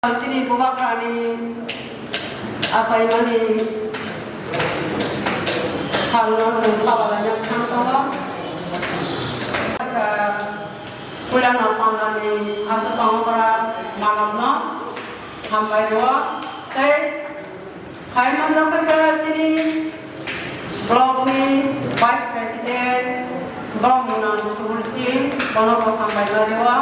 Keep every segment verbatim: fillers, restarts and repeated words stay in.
Chini bubagrani achaimani salno chwng pala laina thang tongo. Puilano pandani aswk tongo pora manokno hambai rwo tei Hai manjak kha chini block ni vice president, borok mwnang Suhul Singh, bono bo hambai ma rwo.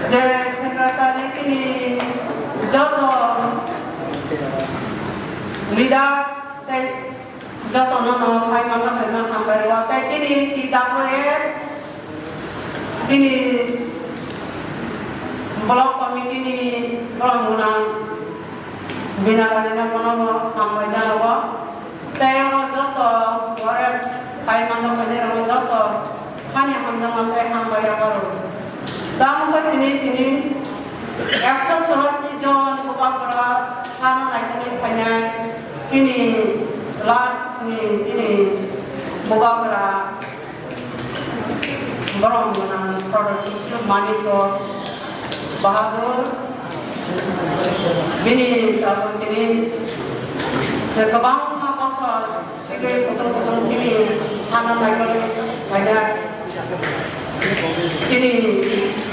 Je secretary chini joto leaders tei jotono no hai manjak kha hambai rwo. Tei chini T W A Chini block committee ni borok mwnang Binarani no bono bo hambai jano bo. Tei oro joto ore hai manjak manjak rok joto hani hamjakma tei hambai rok aro. Tamo khe chini chini ekso churasi jon bubagra hano naikolwi phainai chini last ni chini bubagra. Borok mwnang Doctor Bishnu Manikya Bahadur, bini tabuk tini kwbangma bosor thwigwi kuchung kuchung chini hano naikolwi phainai chini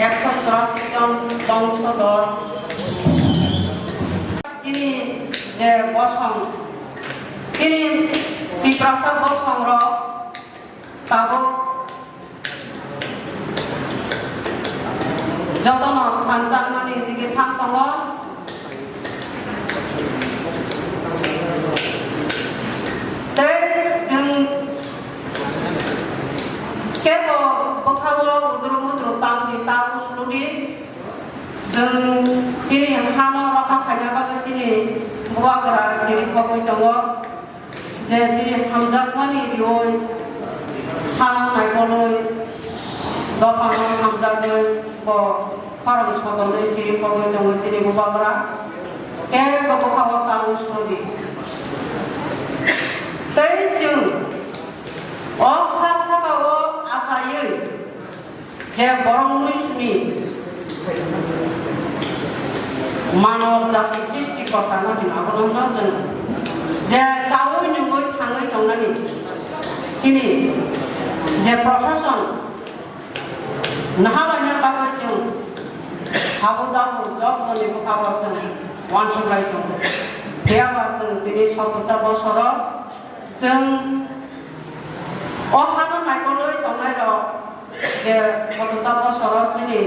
ekso churasi jon bongsodor chini je bosong chini Tiprasa bosong rok tabuk jotono thansa wngmani digi thang tongo. Tei chwng kebo bwkhao udru mudru tang di, ta uslu di. Chwng chini hano rokha khaina bagwi chini bubagra chiri khogwi tongo. Je bini hamjakmani riui hano naikolwi dophano hamjaknai bo khorang sotonwi chiri kogwi tongo chini bubagra. Kebo bwkhao tamo sodi. Tei chwng o ha sakao achaiwi Je borok mwisuni manav jati srishti korta no hino, abono hino chwng je chaui nungui thangui tongnani chini je proshashon nahalaina bagwi chwng habu dabu jotoni bwkhago chwng uansuk lai tongo. Phiyaba chwng tini sottor ta bosoro chwng o hano naikolwi tongnai rok je sotota bosoro chini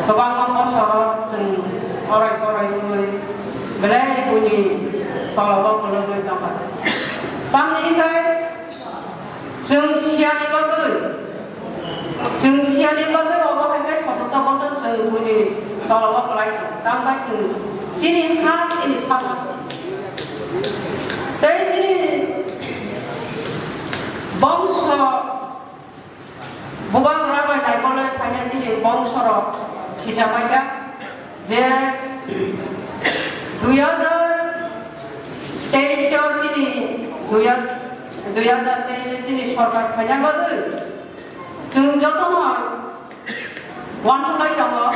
kwbangma bosoro chwng orai porai wngwi belai buini tolao kwlwngwi tongkha. Tamni hwnkhe chwng siyani bagwi, chwng siyani bagwi obo hai khe sotota bosor chwng buini tolao kwlai tong. Tambai chwng chini ha chini samung tei chini bongso bubagra bai naikolwi phaina chini bongso rok sijak paikha je dui hajar teis o chini dui hajar, dui hajar teis o chini sorkar phaina bagwi chwng jotono uansuk lai tongo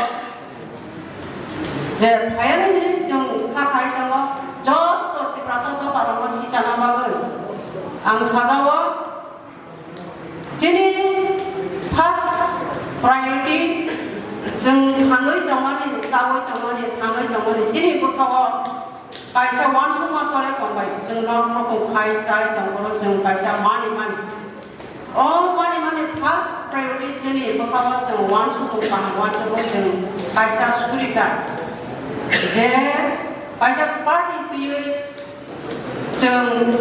je phaiyani chwng kha khai tongo, joto Tiprasa dopha rokno sichana bagwi ang sajao chini first priority chwng thangwi tongmani, chaui tongmani, thangwi tongmani chini bwkhao Kaisa uansukma tole tongbai, chwng nok nukhung khai chai tongphuru chwng kaisa mani mani. O mani mani first priority chini bwkhao chwng uansukmung kaham uansukmung chwng kaisa surita. Je kaisa party twiwi chwng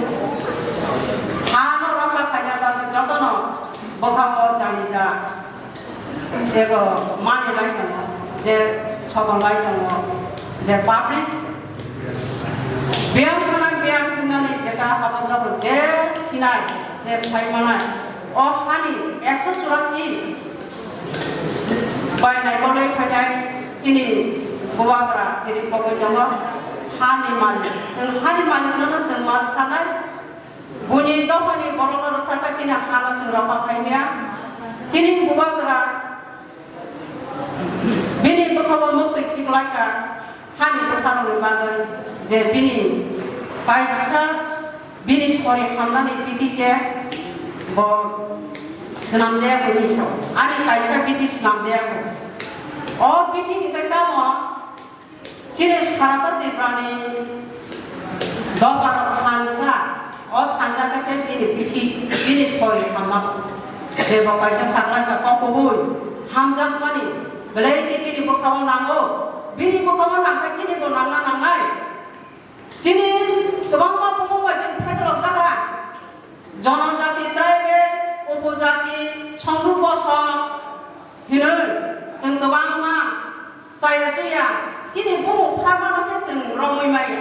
hano rokha khaina bagwi jotono bwkhao janija. Ego mani lai tongo, je sodon lai tongo, je public biyang khana biyang khinani jeta habo jabo je sinai, je sai manai, o hani ekso churasi bai naikolwi phainai chini bubagra chiri kogwi tongo, hani malik. Chwng hani malik no chwng ma rwkhanai. Buini dophani borokno rwkha khe chini hano chwng rwkha phaimya. Chini bubagra Hani bwsarokni bagwi je bini kaisa bini sori hamnani bithi se bo swnamjaya hwnwi sao. Ani kaisa bithi swnamjaya hwn. O bithi hwnkhe tamo chini Sarata Tiprani dopharok thansa, o thansa khe se bini bithi, bini sori hamma. Je bo kaisa sakla kha kok kubui hamjakmani, belai khe bini bwkhao nango, bini bwkhao nangkhe chini bo nangna nangnai. Chini kwbangma bumung bai chini phesalok jaga. Jonojati, tribal, upojati, songduk bosong hinwi chwng kwbangma chaya chuya chini bumung pharmano se chwng romwi maya.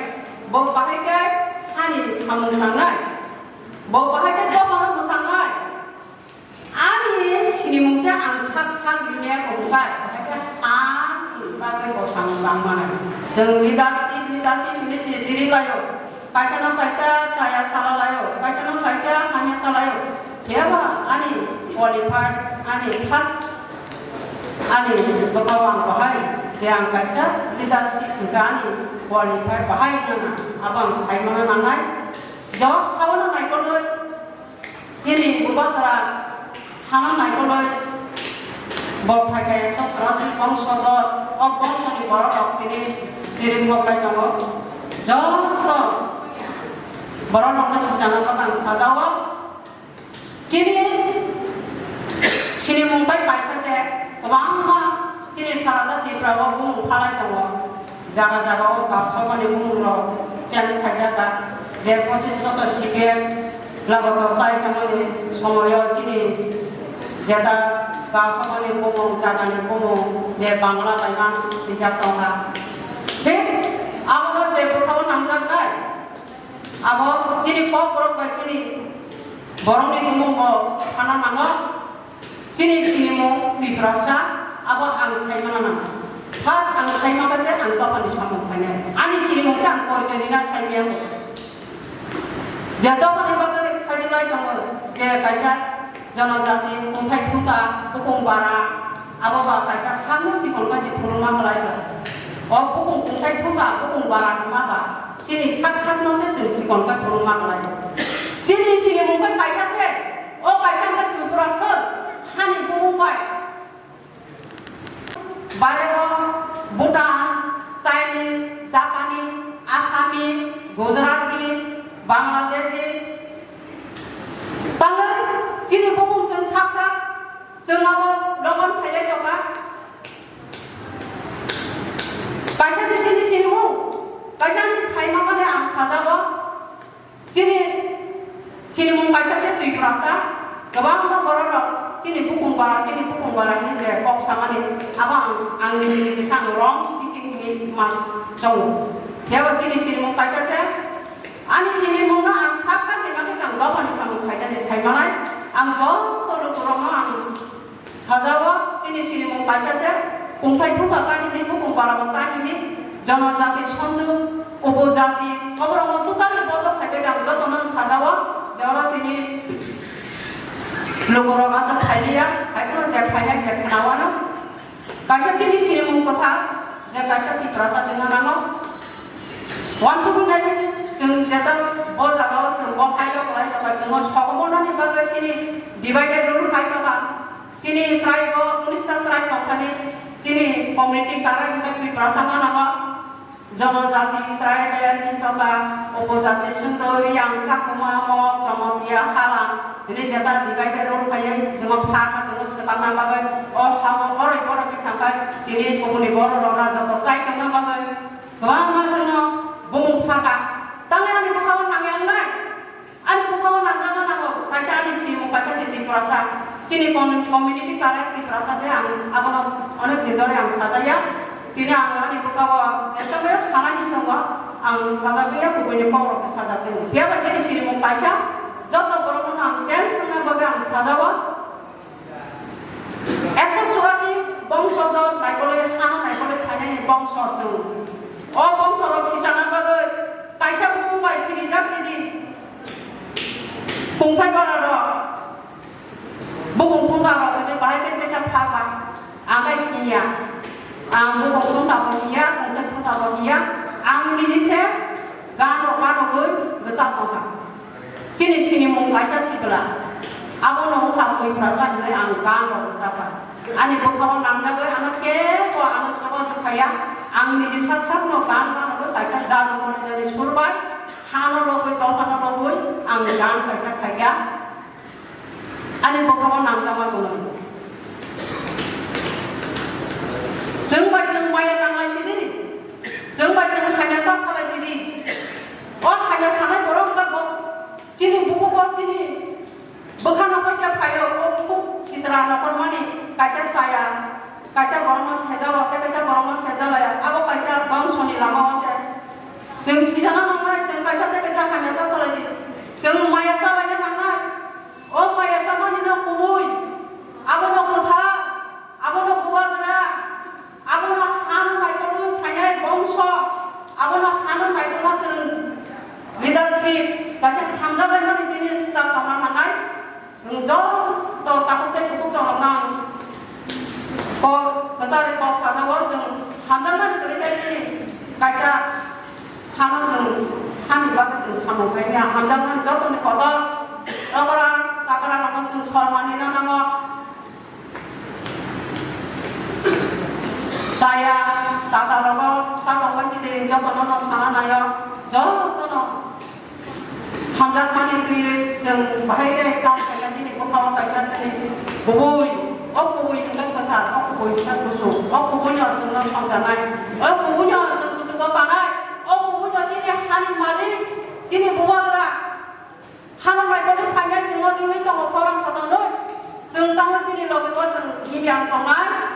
Bo bahai khe hani samung tangnai, bo bahai khe dophano mwtangnai. Ani sinimung se ang sak sak rimya kok bai, bahai khe ani bagwi bo samung tang mano. Chwng leadership, leadership hinwi chiri laio. Kaisa no kaisa chaya sala laio, kaisa no kaisa hamya salaio. Phiya ba ani qualified, ani first, ani bwkhao ang bahai je ang kaisa leadership hwnkha ani qualified bahai wngna abo ang sai mana nangnai. Jawab hao no naikolwi. Chini bubagra hano naikolwi bo phaikha ekso chorasi bongso dor, o bongsoni bororok tini siring boklai tongo. Joto bororokno sichana bagwi ang sajao. Chini sinimung bai kaisa se kwbangma chini Sarata Tripura o bumung phalai tongo. Jaga jaga o Gausabani bumung rok change khaijak kha. Je pochis bosor C P M laboto chai tongmani somoyo chini jeta Gausabani bumung, jagani bumung je Bangla bai ma swijak tongkha. Thik abono je bwkhao nangjaknai, abo chini kokborok bai chini borokni bumung bo phana nango. Chini sinimung Tiprasa, abo ang saimana nang. First ang saimaka je ang dophani samung khainai. Ani sinimung se ang porijoi rina saimaya. Je dophani bagwi khaijilai tongo, je kaisa jonojati, kungthai thuta, bukung bara, abo ba kaisa sakno chikon kaisa phuluma khlai tongo. O bukung kungthai thuta, bukung bara hwnma ba chini sak sakno se chwng chikon khe phuluma khlai tongo. Chini sinimung khe kaisa se, o kaisa wngkha Tripura sir, hani bumung bai. Baireo Bhutan, Chinese, Japanese, Assamese, Gujarati, Bangladeshi. Tangwi chini bumung chwng sak sak, chwng abo longon phailai tongkha. Kaisa se chini sinimung, kaisa ni saimamani ang sajago. Chini, chini mung kaisa se Tiprasa, kwbangma bororok chini bukung bara, chini bukung bara hinwi je kok samani, abo ang, ang nini nini khe ang wrong teaching hinwi ma chongo. Phiya ba chini, chini mung kaisa se, ani chini mungno ang sak sak ni bagwi chwng dophani samung khainani sai manai, ang joto lukurokno ang Sajao chini sinimung kaisa se, kungthai thuta ta hinwi, bukung barabo ta hinwi, jonojati, sondu, upojati, oborokno totally bodo phaibai ang jotono sajao, je oro tini lukurok aswk phailiya, haikheno je phainai je khnawano. Kaisa chini sinimung kwthar, je kaisa Tiprasa chwngno nango. Uansukwi naiwi chwng jeta bo jagao chwng bo phaio kwlai tongkha, chwngno sokomornani bagwi chini divided rule phai tongkha. Chini tribe o unis ta tribe tongthani, chini community kwrwi hwnkhe Tiprasa no nango. Jonojati, tribal, Hinthoka, Upojati, Sundo, Riyang, Chakma, Mog, Jomotia, Halang, hwnwi jeta divide rule phaiwi chwngno pharma chwngno swkangna bagwi o hao oroi borok thangkha, tini kubuni bororok raja to chai tongna bagwi kwbangma chwngno bumung phaka. Tangwi ani bwkhao nangya wngnai? Ani bwkhao nangjagna nango, kaisa ani sinimung, kaisa se Tiprasa. Chini com-, community kwrwi Tiprasa se ang abono onek din dhori ang sajaya. Tini ang ani bwkhao jesa khe sanai hinwi tongo, ang sajagwi ya, kubuini kokrok se sajagwi. Phiya ba chini sinimung kaisa, joto borokno ang change wngna bagwi ang sajao. Ekso churasi bongso do naikolwi, hano naikolwi phainani bongso chwng. O bongso rok sichana bagwi kaisa bumung bai sirijak sidi. Kungthai bara rok, bukung thungta rok hwnwi bahai khe teisa pha pha. Ang khe khiya. Ang bukung thungta bo khiya, Ya, ang niji se gan rok ma rogwi bwsa tongkha. Chini sinimung kaisa sikla. Abono wngkha twi phrasa hinwi ang gan rok bwsakha. Ani bwkhao nangjagwi ano kebo ano chokol se khaiya. Ang niji sak sakno gan ma rogwi kaisa jadu monitorni sur bai hano lobwi dophano lobwi ang gan kaisa khaikha. Ani bwkhao nangjakma tongo. Chwng bai chwng maya nanglai sidi. Chwng bai chwng hamya ta salai sidi. O hamya sanai borok wngkha bo. Chini bukugo chini bwkhano poito phaio, o bukuk sitra nokhormani kaisa chaya, kaisa borokno sejalo, tei kaisa borokno sejalaya. Abo kaisa dongshoni lama o se. Chwng sijana nangnai, chwng kaisa tei kaisa hamya ta salai di. Chwng maya salaina nangnai. O maya samanino kubui, abono kwthar, abono bubagra, abono hano naikolwi phainai bongso, abono hano naikolna kwrwng leadership, kaisa hamjaklaimani jinis ta tongna manai. Nwng joto takhuk tei kuthuk chongrokno ang kok kwchari kok sajao, chwng hamjakmani kwrwi tei chini kaisa hano chwng hani bagwi chwng samung khai maya, hamjakmani jotoni kotor okra chakra rokno chwng sor manina nango. Chaya tata rogo ta tongbai sidi jotono no sana naio, jotono hamjakmani twiwi chwng bahai khe kam khaina chini bwkhao kaisa chini kubui, o kubui hwnkhe kwthar, o kubui hwnkhe kuchuk, o kubuino chwngno songcharnai, o kubuino chwng kuchugo tanai, o kubuino chini hani malik, chini bubagra. Hano naikolwi phainai chwngno riwi tongo khorang satonwi. Chwng tamo chini logi bo chwng gimyang tongnai.